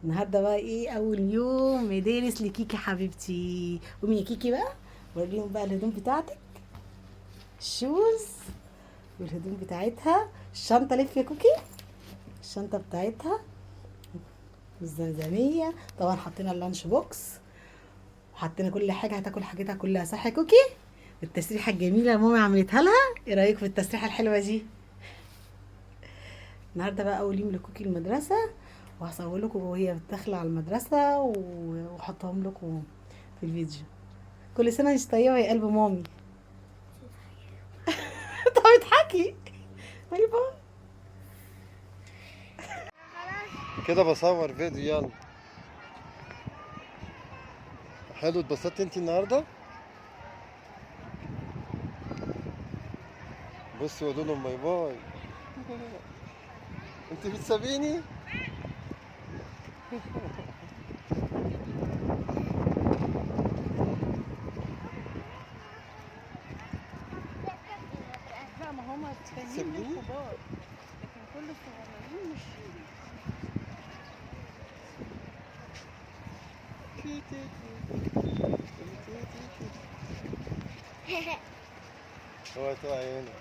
النهارده بقى ايه اول يوم مدارس لكيكي حبيبتي. قومي يا كيكي بقى وريهم بقى الهدوم بتاعتك، ال shoes والهدوم بتاعتها، الشنطة. لف يا كوكي الشنطة بتاعتها والزمزميه. طبعا حطينا ال lunch box وحطينا كل حاجة، هتاكل حاجتها كلها صح يا كوكي؟ التسريحه الجميلة اللي ماما عملتها لها، ايه رايك في التسريحه الحلوة دي؟ النهارده بقى اول يوم لكوكي المدرسة، وهصور لكم وهي داخله على المدرسة واحطهم لكم في الفيديو. كل سنة وانت طيبة يا قلب مامي. طب اضحكي. bye bye. كده بصور فيديو. يلا حلو، اتبسطتي انت النهارده؟ بصي وقولوا لهم bye bye. انت بتسابيني؟ لا ما هما التانيين سيبيني؟ الكبار، لكن كل الصغيرين مش. اوعي تقعي هنا.